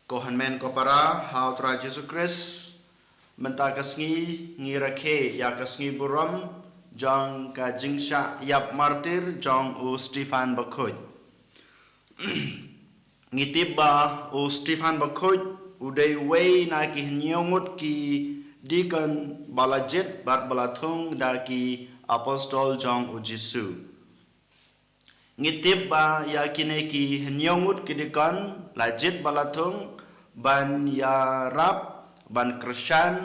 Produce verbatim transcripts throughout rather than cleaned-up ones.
Ko hynmen ko para ha u Trai Jisu Khrist, mynta ka sngi ngi rakhe ïa ka sngi burom jong ka jingshah ïap martir jong u Stephan Bakhuid. Ngi tip ba u Stephan Bakhuid u dei uwei na ki hynñiew ngut ki deacon ba la jied bad ba la thung da ki apostol jong u Jisu. Ngi tip ba ïa kine ki hynñiew ngut ki deacon la jied ba la thung ban ïarap ban kyrshan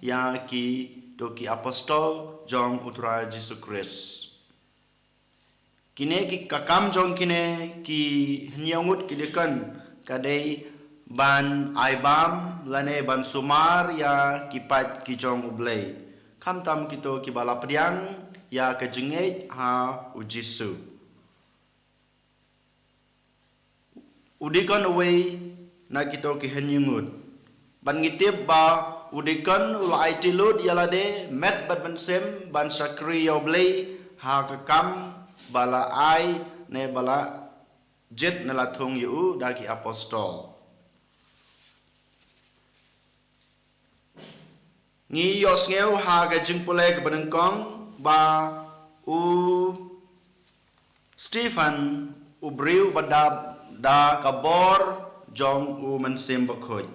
ïa kito ki apostol jong u Trai Jisu Khrist. Kine ki, ka kam jong kine ki hynñiew ngut ki deacon ka dei ban ai bam lane ban sumar ïa ki paid ki jong u Blei, khamtam kito kiba la pdiang ïa ka jingngeit ha u Jisu. U deacon uwei na kito ki hynñiew ngut. Bad ngi tip ba u deacon u la aiti lut ïa lade met bad mynsiem ban shakri ïa u Blei ha ka kam ba la ai ne ba la jied ne la thung ïa u da ki apostol. Ngi ïohsngew ha ka jingpule kaba nyngkong ba u Stephan u briew ba dap da ka bor jong u Mynsiem Bakhuid.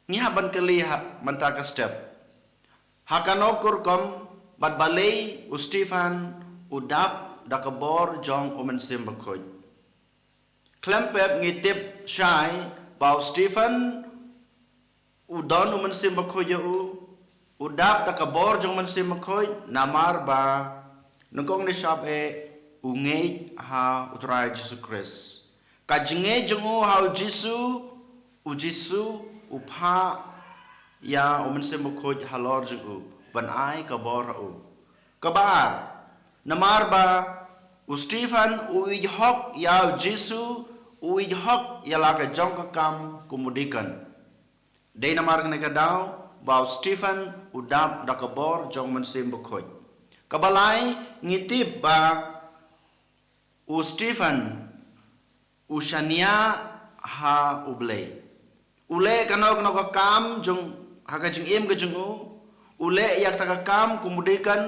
Ngi hap ban kylli ha mynta ka step, ha kano ka rukom bad balei u Stephan u dap da ka bor jong u Mynsiem Bakhuid? Khlem pep ngi tip shai ba u Stephan u don u Mynsiem Bakhuid ïa u, u dap da ka bor jong u Mynsiem Bakhuid namar ba nyngkong ne shap eh u ngeit ha u Trai Jisu Khrist. Ka jingngeit jong u ha u Jisu, u Jisu u phah ïa u Mynsiem Bakhuid halor jong u ban ai ka bor ha u. Kaba ar, namar ba u Stephan u ïeit hok ïa u Jisu, u ïeit hok ïa la ka jong ka kam kum u deacon. Dei namar kane ka daw ba u Stephan u dap da ka bor jong u Mynsiem Bakhuid. Kaba lai, ngi tip ba u Stephan u shaniah ha u Blei. U leh kano kano ka kam jong, ha ka jingim ka jong u. U leh ïa kata ka kam kum u deacon,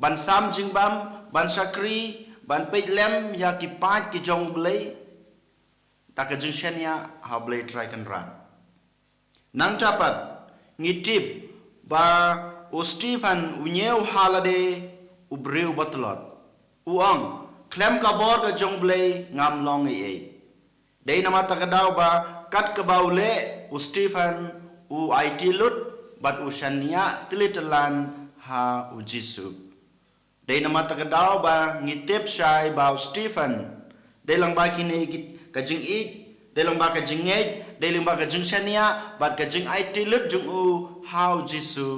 ban sam jingbam, ban shakri, ban peit lem ïa ki paid ki jong u Blei da ka jingshaniah ha u Blei Trai Kynrad. Nangta pat ngi tip ba u Stephan u ñiew ha lade u briew ba tlot. U ong, khlem ka bor ka jong u Blei ngam long ei ei. Dei namar kata ka daw ba kat kaba u leh u Stephan u aiti lut bad u shaniah tylli tyllan ha u Jisu. Dei namar kata ka daw ba ngi tip shai ba u Stephan, dei lang ba kine ki, ka jingïeit, dei lang ba ka jingngeit, dei lang ba ka jingshaniah bad ka jingaiti lut jong u ha u Jisu,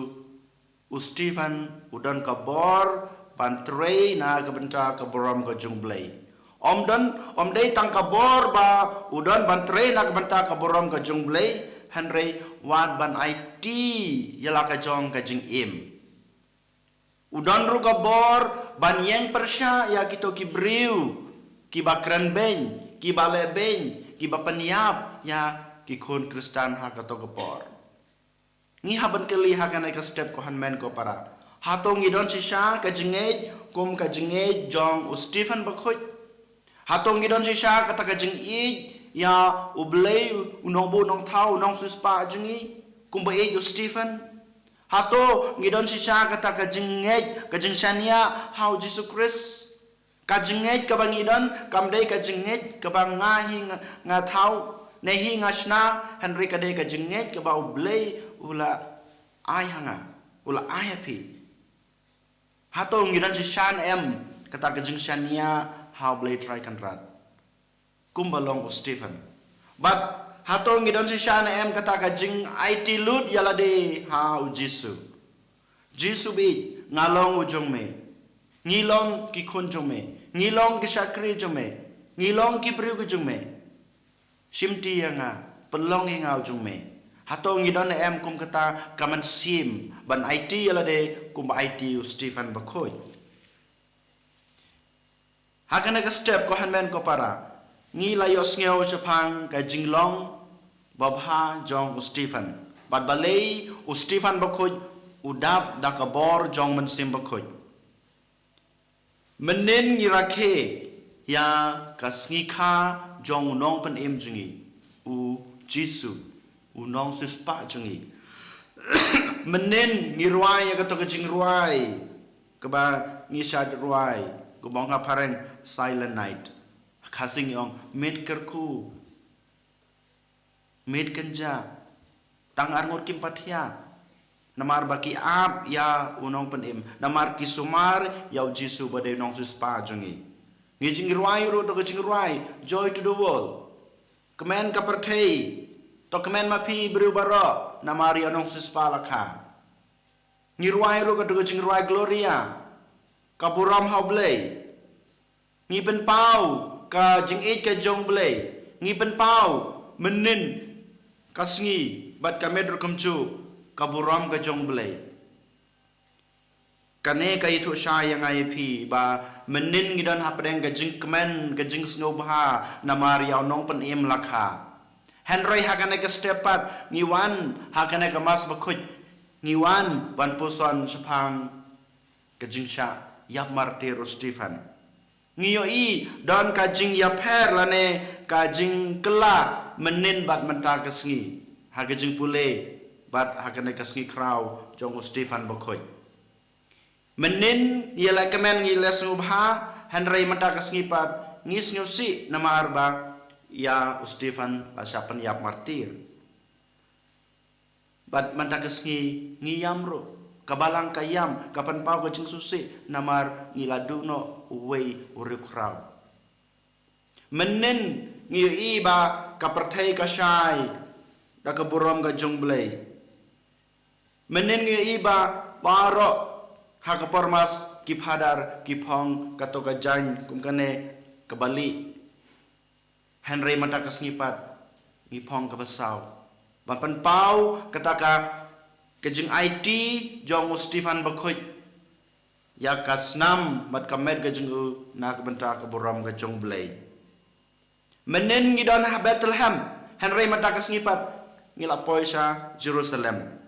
u Stephan u don ka bor ban trei na ka bynta ka burom ka jong u Blei. Ym don, ym dei tang ka bor ba u don ban trei na ka bynta ka burom ka jong u Blei, hynrei wat ban aiti ïa la ka jong ka jingim. U don ruh ka bor ban ïeng pyrshah ïa kito ki briew kiba kren beiñ, kiba leh beiñ, kiba pynïap ïa ki khun Khristan ha kato ka por. Ngi hap ban kylli ha kane ka step, ko hynmen ko para, hato ngi don shisha ka jingngeit kum ka jingngeit jong u Stephan Bakhuid? Hato ngi don shisha kata ka jingïeit ïa u Blei, u nongbuh nongthaw, u nongsiewspah jong ngi, kumba ïeit u Stephan? Hato ngi don shisha kata ka jingngeit, ka jingshaniah ha u Jisu Khrist? Ka jingngeit kaba ngi don kam dei ka jingngeit kaba nga hi nga, nga thaw, ne hi nga shna, hynrei ka dei ka jingngeit kaba u Blei u la ai ha nga, u la ai ha phi. Hato ngi don shisha ne em kata ka jingshaniah ha u Blei Trai Kynrad kumba long u Stephan? Bad hato ngi don shisha ne em kata ka jingaiti lut ïa lade ha u Jisu? Jisu bad nga long u jong me. Ngi long ki khun jong me. Ngi long ki shakri jong me. Ngi long ki briew ki jong me. Shimti ïa nga, pynlong ïa nga u jong me. Hato ngi don ne em kum kata ka mynsiem ban aiti ïa lade kumba aiti u Stephan Bakhuid? Ha kane ka step, ko hynmen ko para, ngi la ïohsngew shaphang ka jinglong babha jong u Stephen. Bad balei u Stephen bakhuid u dap da ka bor jong u Mynsiem Bakhuid. Mynnin ngi rakhe ïa ka sngi kha jong u Nongpynim jong ngi, u Jisu, u Nongsiewspah jong ngi. Mynnin ngi rwai ïa kato ka jingrwai kaba ngi shait rwai, kaba ong ha phareng Silent Night. Khasi ngi ong Miet Kyrkhu, Miet Kynja, tang arngut kim pat thiah. Namar ba ki ap ïa u Nongpynim, namar ki sumar ïa u Jisu ba dei u Nongsiewspah jong ngi. Ngi jingrwai ruh to ka jingrwai Joy to the World. Kmen ka pyrthei, to kmen ma phi briew baroh, namar ïa u Nongsiewspah la kha. Ngi rwai ruh kato ka jingrwai Gloria, ka burom ha u Blei. Ngi pynpaw ka jingïeit ka jong u Blei. Ngi pynpaw mynnin ka sngi bad ka miet ruh kumjuh, ka burom ka jong u Blei. Kane ka ïathuh shai ïa nga ïa phi ba mynnin ngi don hapdeng ka jingkmen, ka jingsngewbha namar ïa u Nongpynim la kha. Hynrei ha kane ka step pat ngi wan ha kane ka Mass Bakhuid, ngi wan ban puson shaphang ka jingshah ïap martir u Stephen. Ngi ïohi don ka jingïapher lane ka jingkylla mynnin bad mynta ka sngi ha ka jingpule bad ha kane ka sngi khraw jong u Stephen bakhuid. Mynnin ngi ïaleh kmen, ngi ïaleh sngewbha, hynrei mynta ka sngi pat ngi sngewsih namar ba ïa u Stephen la shah pynïap martir. Bad mynta ka sngi ngi ïam ruh, ka balang ka ïam, ka pynpaw ka jingsngewsih namar ngi la duh noh uwei u riewkhraw. Mynnin ngi ïohi ba ka pyrthei ka shai da ka burom ka jong u Blei. Mynnin ngi ïohi ba baroh ha ka por Mass ki phadar ki phong kato ka jaiñ kum kane kaba lieh. Hynrei mynta ka sngi pat ngi phong kaba saw ban pynpaw kata ka, ka jingaiti jong u Stephen bakhuid ïa ka snam bad ka met ka jong u na ka bynta ka burom ka jong u Blei. Mynnin ngi don ha Bethlehem, hynrei mynta ka sngi pat ngi la poi sha Jerusalem.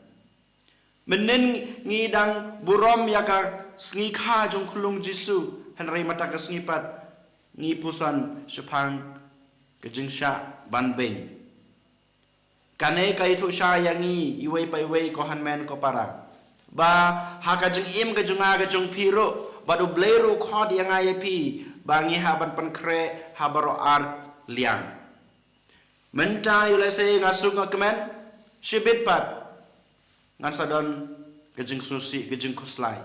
Mynnin ngi dang burom ïa ka sngi kha jong u khyllung Jisu, hynrei mynta ka sngi pat ngi puson shaphang ka jingshah ban beiñ. Kane ka ïathuh shai ïa ngi iwei pa iwei ko hynmen ko para, ba ha ka jingim ka jong nga ka jong phi ruh, bad u Blei ruh u khot ïa nga ïa phi ba ngi hap ban pynkhreh ha baroh ar liang. Mynta ïoh lehse nga suk nga kmen, shibit pat ngan sa don ka jingsngewsih, ka jingkhuslai.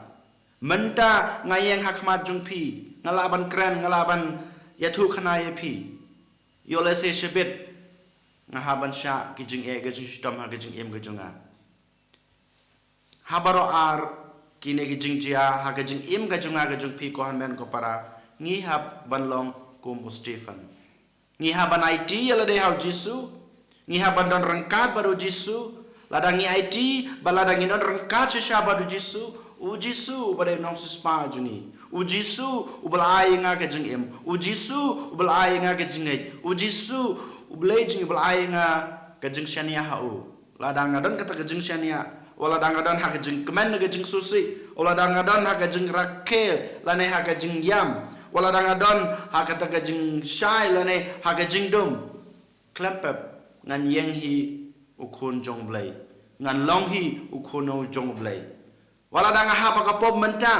Mynta nga ïeng ha khmat jong phi, nga lah ban kren, nga lah ban ïathuh khana ïa phi. Ïoh lehse shibit nga hap ban shah ki jingeh, ka jingshitom ha ka jingim ka jong nga. Ha baroh ar kine ki jingjia ha ka jingim ka jong nga ka jong phi ko hynmen ko para, ngi hap ban long kum u Stephen. Ngi hap ban aiti ïa lade ha u Jisu. Ngi hap ban don ryngkat bad u Jisu. Lada ngi aiti bad lada ngi don ryngkat shisha bad u Jisu, u Jisu uba dei u nongsiewspah jong ngi, u Jisu uba la ai ïa nga ka jingim, u Jisu uba la ai ïa nga ka jingngeit, u Jisu u Blei jong ngi uba la ai ïa nga ka jingshaniah ha u. Lada nga don kata ka jingshaniah, wat lada nga don ha ka jingkmen ne ka jingsngewsih, wat lada nga don ha ka jingrakhe lane ha ka jingïam, wat lada nga don ha kata ka jingshai lane ha ka jingdum, khlem pep ngan ïeng hi u khun jong u Blei, ngan long hi u khun jong u Blei. Wat lada nga hap ha ka pop mynta,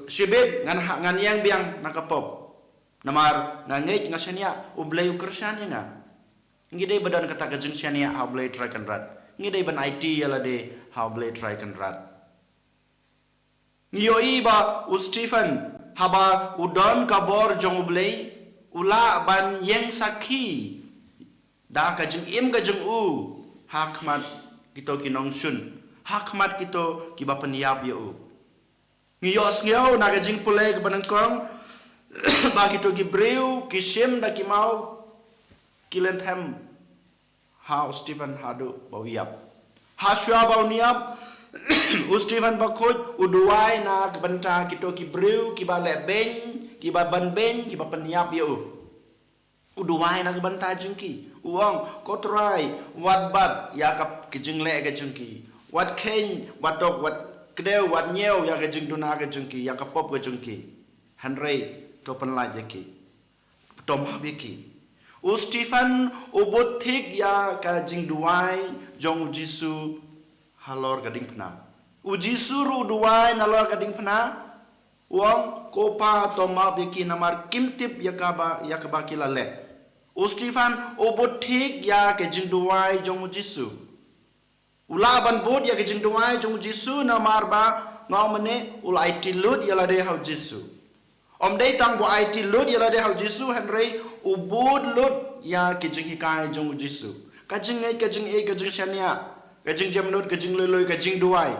shibit ngan ha, ngan ïeng biang na ka pop. Namar nga ngeit, nga shaniah u Blei u kyrshan ïa nga. Ngi dei ba don kata ka jingshaniah ha u Blei Trai Kynrad. Ngi dei ban aiti ïa lade ha u Blei Trai Kynrad. Ngi ïohi ba u Stephen, haba u don ka bor jong u Blei, u lah ban ïeng sakhi da ka jingim ka jong u ha khmat kito ki nongshun, ha khmat kito kiba pynïap ïa u. Ngi ïohsngew na ka jingpule kaba nyngkong ba kito ki briew ki shim da ki maw, ki lynthem ha u Stephen haduh ba u ïap. Hashwa ba un ïap, u Stephen bakhuid u duwai na ka bynta kito ki briew kiba leh beiñ, kiba ban beiñ, kiba pynïap ïa u. U duwai na ka bynta jong ki. U ong, ko Trai, wat bat ïa ka, ka jingleh ka jong ki. Wat kheiñ, wat dok, wat kdew, wat ñiew ïa ka jingduna ka jong ki, ïa ka pop ka jong ki. Hynrei to pynlait ïa ki. To map ïa ki. U Stephen u bud thik ïa ka jingduwai jong u Jisu halor ka diengphna. U Jisu ruh u duwai nalor ka diengphna. U ong, ko Pa, to map ïa ki namar kim tip ïa kaba, ïa kaba ki la leh. U Stephen u bud thik ïa ka jingduwai jong u Jisu. U lah ban bud ïa ka jingduwai jong u Jisu namar ba nga ong mynne u la aiti lut ïa lade ha u Jisu. Ym dei tang ba u aiti lut ïa lade ha u Jisu hynrei u bud lut ïa ka jinghikai jong u Jisu. Ka jingngeit, ka jingïeit, ka jingshaniah, ka jingjemnud, ka jinglui lui, ka jingduwai.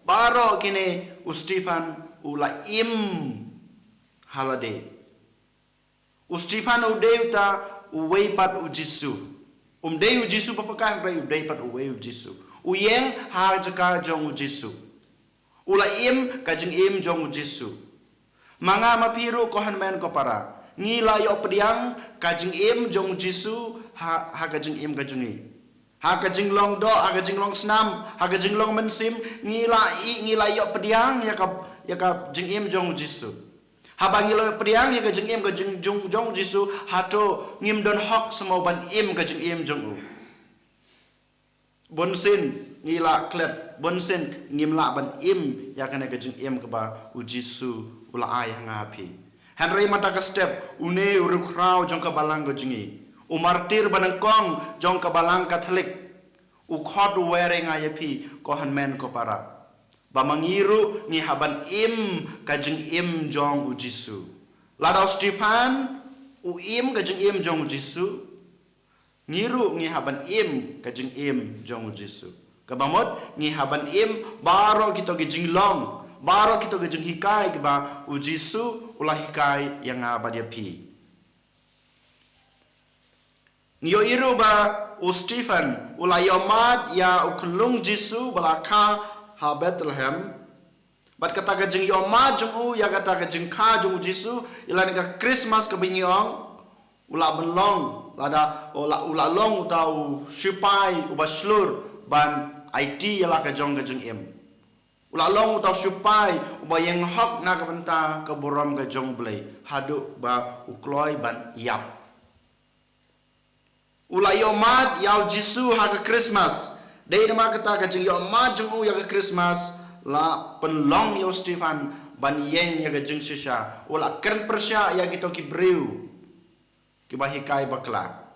Baroh kine u Stephen u la im ha lade. U Stephen u dei uta uwei pat u Jisu. Um dei u Jisu ba paka hynrei u dei pat uwei u Jisu. U ïeng ha jaka jong u Jisu. U la im ka jingim jong u Jisu. Ma nga ma phi ruh ko hynmen ko para. Ngi la ïoh pdiang ka jingim jong u Jisu ha, ha ka jingim ka jong ngi. Ha ka jinglong doh, ha ka jinglong snam, ha ka jinglong mynsiem, ngi la i, ngi la ïoh pdiang ïa ka, ïa ka jingim jong u Jisu. Haba ngi la ïoh pdiang ïa ka jingim ka jing, jong, jong u Jisu, hato ngim don hok sngewbha ban im ka jingim jong u. Bunsien ngi la klet, bunsien ngim lah ban im ïa kane ka jingim kaba u Jisu u la ai ha nga ha phi. Hynrei mynta ka step, une u riewkhraw jong ka balang ka jong ngi, u martir banyngkong jong ka balang Katholik, u khot u wer ïa nga ïa phi, ko hynmen ko para, ba ma ngi ruh ngi hap ban im ka jingim jong u Jisu. Lada u Stephen u im ka jingim jong u Jisu, ngi ruh ngi hap ban im ka jingim jong u Jisu. Kaba mut ngi hap ban im baroh kito ki jinglong, baroh kito ki jinghikai kiba u Jisu u la hikai ïa nga bad ïa phi. Ngi ïohi ruh ba u Stephen u la ïohmad ïa u khyllung Jisu ba la kha ha Bethlehem. Bad kata ka jingïohmad jong u ïa kata ka jingkha jong u Jisu, ïa lane ka Christmas kaba ngi ong, u la ban long, lada, u la, u la long uta u sipai uba shlur ban aiti ïa la ka jong ka jingim. U la long uta u sipai uba ïeng hok na ka bynta ka burom ka jong u Blei, haduh ba u kloi ban ïap. U la ïohmad ïa u Jisu ha ka Christmas. Dei namar kata ka jingïohmad jong u ïa ka Christmas la pynlong ïa u Stephen ban ïeng ïa ka jingshisha. U la kren pyrshah ïa kito ki briew kiba hikai bakla.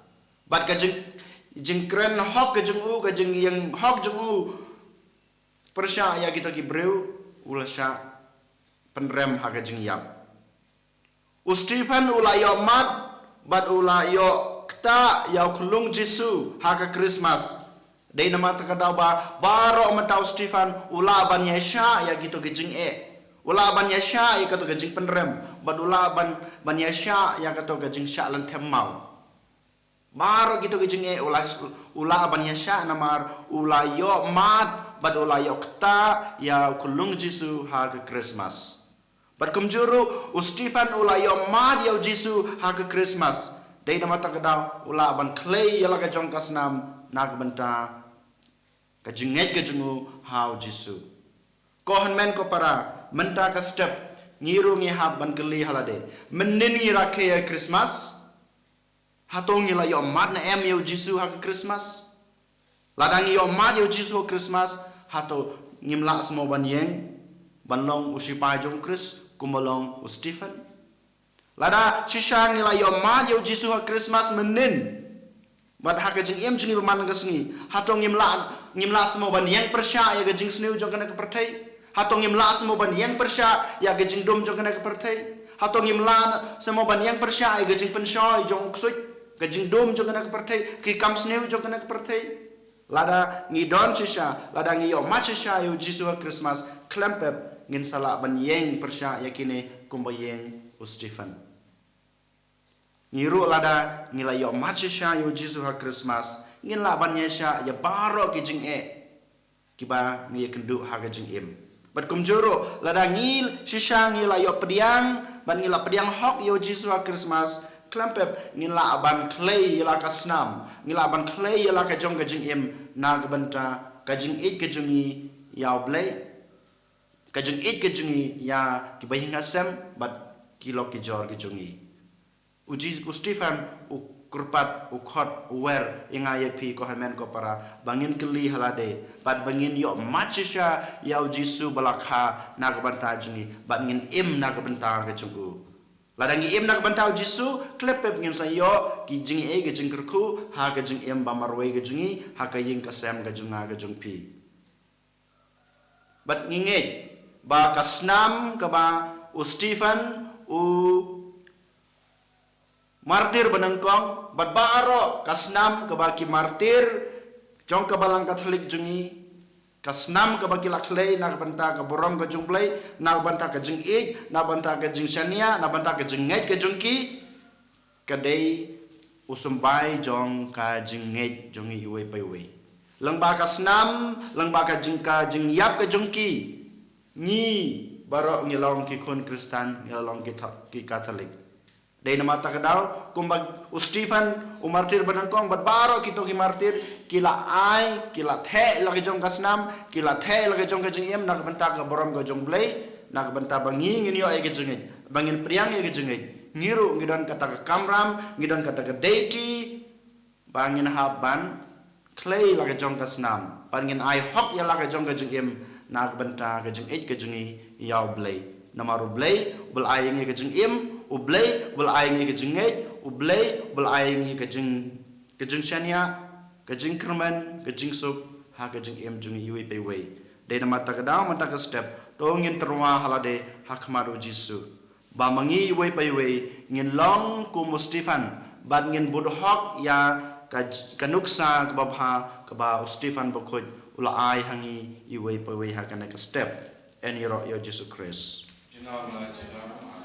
Bad ka jing, jingkren hok ka jong u, ka jingïeng hok jong u pyrshah ïa kito ki briew, u la shah pynrem ha ka jingïap. U Stephen u la ïohmad bad u la ïoh ktah ïa u khyllung Jisu ha ka Christmas. Dei namar kata ka daw ba baroh mynta u Stephen u lah ban ïaishah ïa kito ki jingeh. U lah ban ïaishah ïa kito ki jingpynrem bad u lah ban, ban ïaishah ïa kito ki jingshah lynthem maw. Baroh kito ki jingeh u la, u la ban ïaishah namar u la ïohmad bad u la ïoh ktah ïa u khyllung Jisu ha ka Christmas. Bad kumjuh ruh u Stephen u la ïohmad ïa u Jisu ha ka Christmas. Dei namar kata ka daw u la ban khlei ïa la ka jong ka snam na ka bynta ka jingngeit ka jong u ha u Jisu. Ko hynmen ko para, mynta ka step ngi ruh ngi hap ban kylli ha lade. Mynnin ngi rakhe ïa Christmas? Hato ngi la ïohmad ne em ïa u Jisu ha ka Christmas? Lada ngi ïohmad ïa u Jisu ha Christmas, hato ngim lah sngewbha ban ïeng ban long u sipai jong u Khrist kumba long u Stephen? Lada shisha ngi la ïohmad ïa u Jisu ha Christmas mynnin, bad ha ka jingim jong ngi ba man la ka sngi, hato ngim lah, ngim lah sngewbha ban ïeng pyrshah ïa ka jingsniew jong kane ka pyrthei? Hato ngim lah sngewbha ban ïeng pyrshah ïa ka jingdum jong kane ka pyrthei? Hato ngim lah sngewbha ban ïeng pyrshah ïa ka jingpynshoi jong u ksuid, ka jingdum jong kane ka pyrthei, ki kam sniew jong kane ka pyrthei? Lada ngi don shisha, lada ngi ïohmad shisha ïa u Jisu ha Christmas, khlem pep ngin sa lah ban ïeng pyrshah ïa kine kumba ïeng u Stephen. Ngi ruh lada ngi la ïohmad shisha ïa u Jisu ha Christmas, ngin lah ban ïaishah ïa baroh ki jingeh kiba ngi ïakynduh ha ka jingim. Bad kumjuh ruh, lada ngi shisha ngi la ïoh pdiang bad ngi la pdiang hok ïa u Jisu ha Christmas, Khlem pep ngin lah ban khlei ïa la ka snam, ngin lah ban khlei ïa la ka jong ka jingim na ka bynta ka jingïeit ka jong ngi ïa U Blei, ka jingïeit ka jong ngi ïa ki bahaïing hasem bad ki lok ki jor ki jong ngi. U Ji-, u Stephen u kyrpad, u khot, u wer ïa nga ïa phi ko hynmen ko para ba ngin kylli ha lade bad ba ngin ïoh mad shisha ïa U Jisu ba la kha na ka bynta jong ngi bad ngin im na ka bynta ka jong u. Lada ngi im na ka bynta U Jisu, khlem pep ngin sa ïoh ki jingïeit ki jingkyrkhu ha ka jingim ba marwei ka jong ngi, ha ka ïing ka sem ka jong nga ka jong phi. Bad ngi ngeit ba ka snam kaba u Stephen u martir ba nyngkong, bad baroh ka snam kaba ki martir jong ka Balang Katholik jong ngi, ka snam kaba ki la khlei na ka bynta ka burom ka jong U Blei, na ka bynta ka jingïeit, na ka bynta ka jingshaniah, na ka bynta ka jingngeit ka jong ki, ka dei u symbai jong ka jingngeit jong ngi iwei pa iwei. Lyngba ka snam, lyngba ka jing, ka jingïap ka jong ki, ngi baroh ngi long ki khun Khristan, ngi long ki tha-, ki Katholik. Dei namar kata ka daw kumba u Stephen u martir ba nyngkong bad baroh kito ki martir ki la ai, ki la theh la ka jong ka snam, ki la theh la ka jong ka jingim na ka bynta ka burom ka jong U Blei, na ka bynta ba ngi ngin ïoh ïa ka jingngeit, ba ngin pdiang ïa ka jingngeit. Ngi ruh ngi don kata ka kamram, ngi don kata ka deiti, ba ngin hap ban khlei la ka jong ka snam, bad ngin ai hok ïa la ka jong ka jingim na ka bynta ka jingïeit ka jong ngi ïa U Blei. Namar U Blei u ba la ai ïa ngi ka jingim, U Blei u ba la ai ïa ngi ka jingngeit, U Blei u ba la ai ïa ngi ka jing, ka jingshaniah, ka jingkyrmen, ka jingsuk ha ka jingim jong ngi iwei pa iwei. Dei namar kata ka daw, mynta ka step, to ngin tyrwa ha lade ha khmat U Jisu, ba ma ngi iwei pa iwei ngin long kum u Stephen, bad ngin bud hok ïa ka, ka nuksa kaba bha kaba u Stephen bakhuid u la ai ha ngi iwei pa iwei ha kane ka step. Yn ïaroh ïa U Jisu Khrist. Junom la junom.